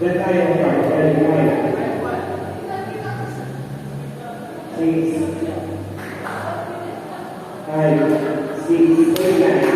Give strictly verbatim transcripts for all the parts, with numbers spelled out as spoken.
Diyan tayo, five, five, five. Six. Five, six, eight, nine.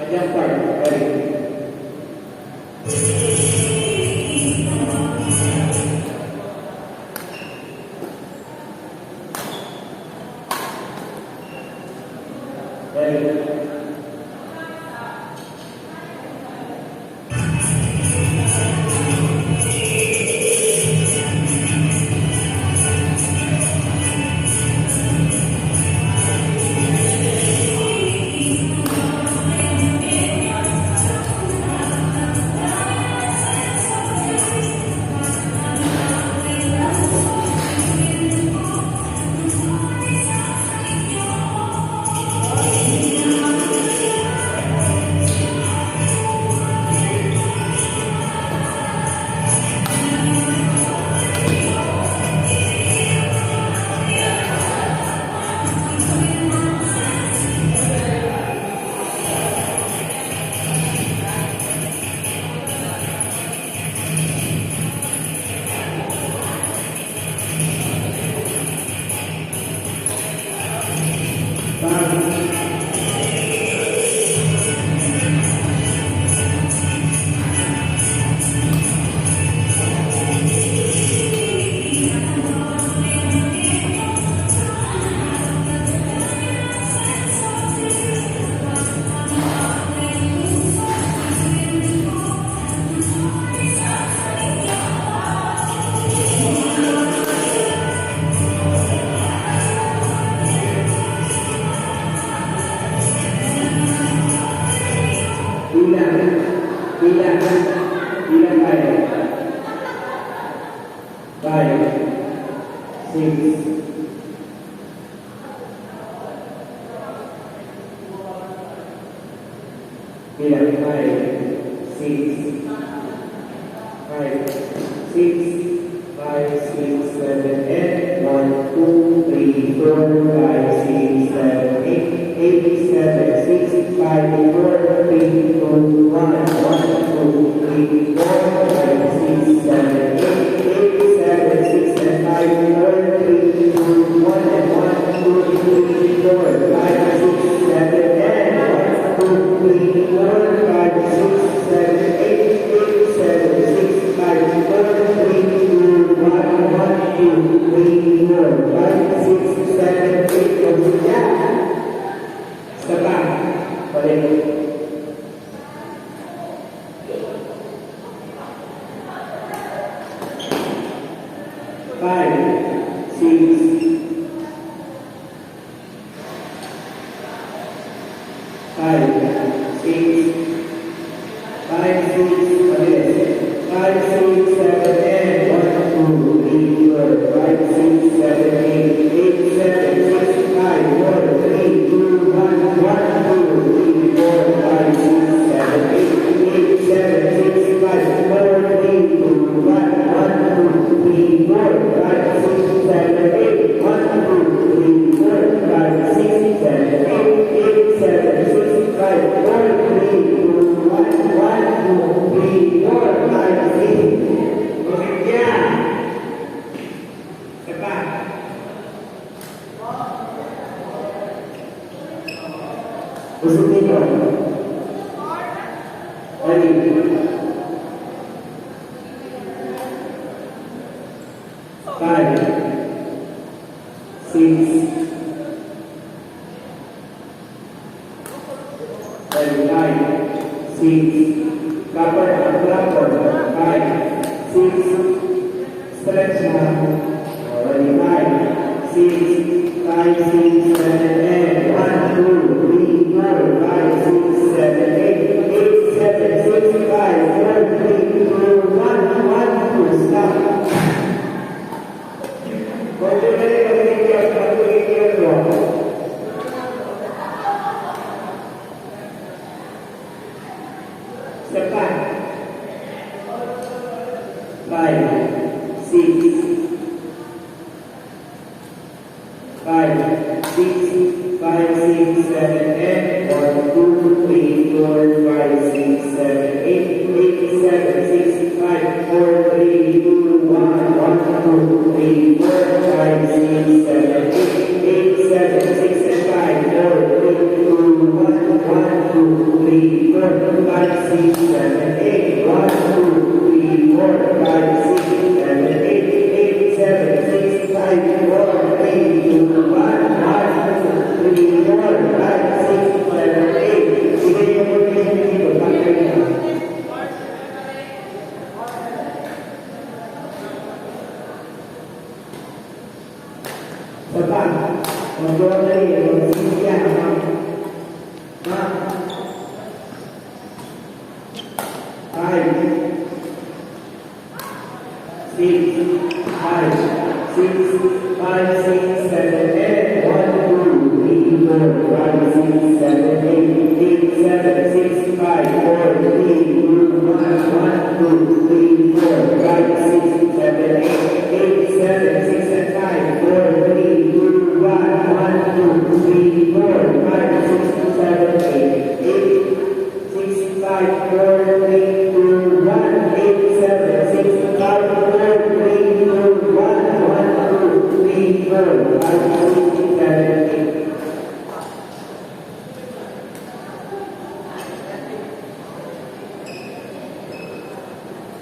Adyang part, Eric. Eric. Bilang, bilang, bilang tayo. Five, six. Bilang five, six, five, six, five, six, seven, eight, one, two, three, four, five, six, seven, eight, eight, seven, six, five, four, three, two, one, one, two, three, four, five, six, seven, eight, eight, seven, six, and five, four, three, two, one, and one, two, three, four, five, six, seven, and one, two, three, four, five, six, seven, eight, eight, seven, six, five, four, three, two, one, one, two, three, four, five, six, seven, eight. Pabor ya. Isa pa. Balik. Five, six. Five, six. Five, six, mabilis. Five, six, seven, and one, two, three, four, five, six, seven, eight, eight, seven, six, five, four, three, two, one, one, two, three, four, five, six, seven, eight, eight, seven, six, five, four, three, two, one, one, two, three, four, five, six, seven, eight, one, two, three, four, five, six, seven, eight, eight, seven, six, five, four, three, two, one, one, Six, kapar ang plapon. Five, six, stretch na. Already five, six, five, six, seven, and one, two, three, four, five, six, seven, eight, eight, seven, six, five, four, three, two, one, one, two, stop. Continue, continue, continue, continue. Isa pa. Five, six. Five, six, five, six, seven, and one, two, three, four, five, six, seven, eight, eight, seven, six, five, four, three, two, one, one, two, three, four, five, six, seven, eight, eight, seven, six, and five, four, three, two, one, one, two, three, four, five, six, seven, eight, one, two, three, four, five, six, seven, eight, eight, seven, six, five, four, three, two, one, one, two, three, four, five, six, seven, eight. Sige, yung mga dito, bakit na? Sa pa, mag-drawing, mag-sisiya, ha? Ha? Five, six, five, six, five, six, seven, and one, two, three, four, five, six, seven, eight, eight, seven, six, five, four, three, two, one, one, two, three, four, five, six, seven, eight, eight, seven, six, and five, four, three, two, one, one, two, three, four, five, six, seven, eight, eight, six, five, four, three, two, one, eight, seven, six, five, four, three, two, one, one, two, three, four, five, six, seven, eight.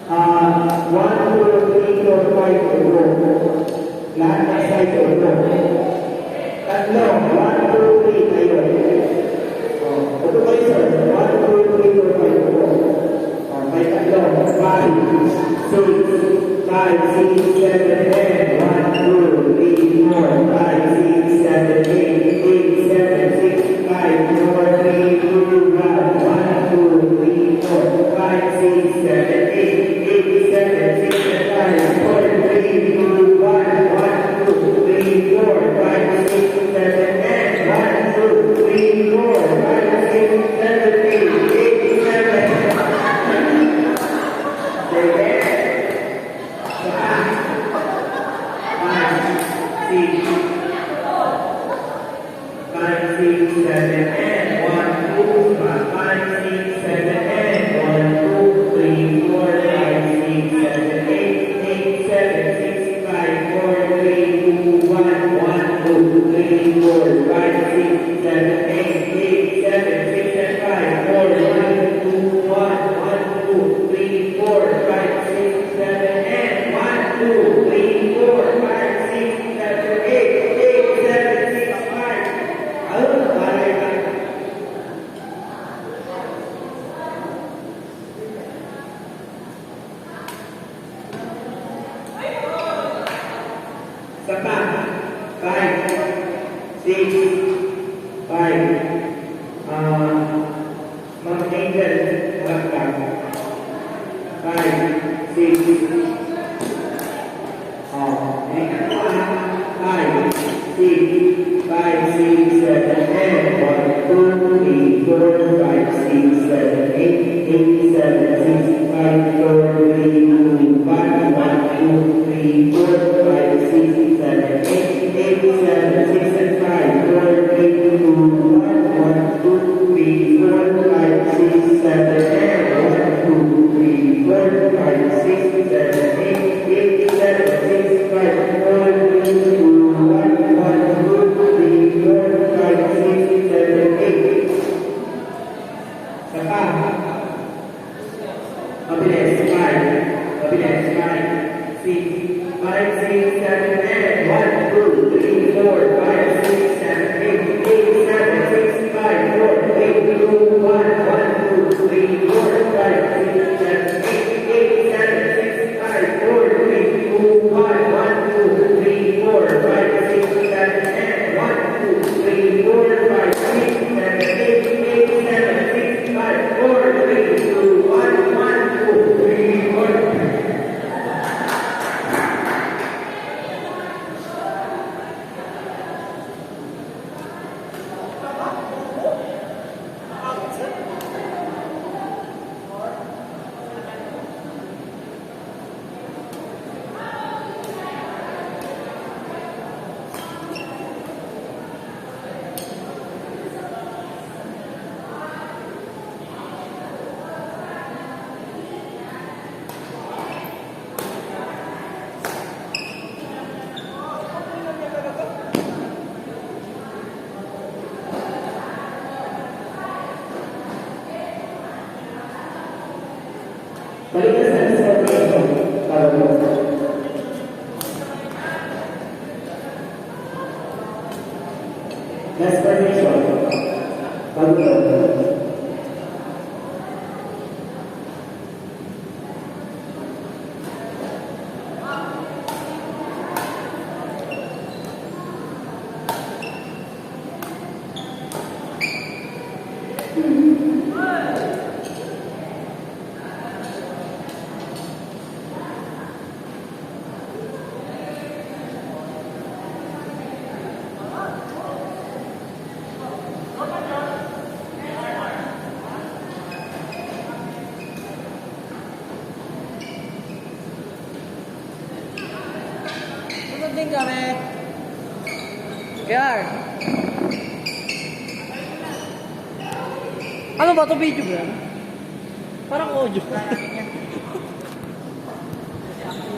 Ah, one, two, three, four, five, uno. Lahat ng side, uno. Tatlo, one, two, three, tayo. Oh, upo kayo, sir. One, two, three, four, five, uno. Oh, may tatlo. Five, six, five, six, seven, ten. One, two, three, four, five, six, seven, eight, eight, seven, six, five, four, three, two, one, one, two, three, four, five, six, seven, eight, eight, seven, six, and five, four, three, two, one, one, two, three, four, five, six, seven, and one, two, three, four, five, six, seven, eight, eight, seven. Say yes. Five, six, five, six, seven, and one, two, five, five, six, seven, and one, two, three, four, five, six, seven, eight, eight, seven, six, five, four, three, two, one, one, two, three, four, five, six, seven, eight, eight, seven, six, and five, four, one, two, one, one, two, three, four, five, six, seven, and one, two, three, four, five, six, seven, eight, eight, seven, six, five. Ayun, balay na. Isa pa. Five, six, five. Ah, Ma'am Angel, harap ka. Five, six. Oh, may tatlo, ha? Five, six, five, six, seven, and one, two, three, four, five, six, seven, eight, eight, seven, six, five, four, three, two, one, one, two, three, four, five, six, seven, eight, eight, seven, six, and five, four, three, two, one, one, two, three, four, five, six, seven, and one, two, three, four, five, six, seven, eight, eight, seven, six, five, four, three, two, one, one, two, three, four, five, six, seven, eight. Isa pa. Mabilis, five. Mabilis, five. Six. Five, six, seven, and one, two, three, four, five, six, seven, eight, eight, seven, six, five, four, three, two, one, one, two, three, Malinis na explanation. Para mo. Next formation. Bago na. Sunod din kami. K R. Ano ba to, video ba yan? Parang audio.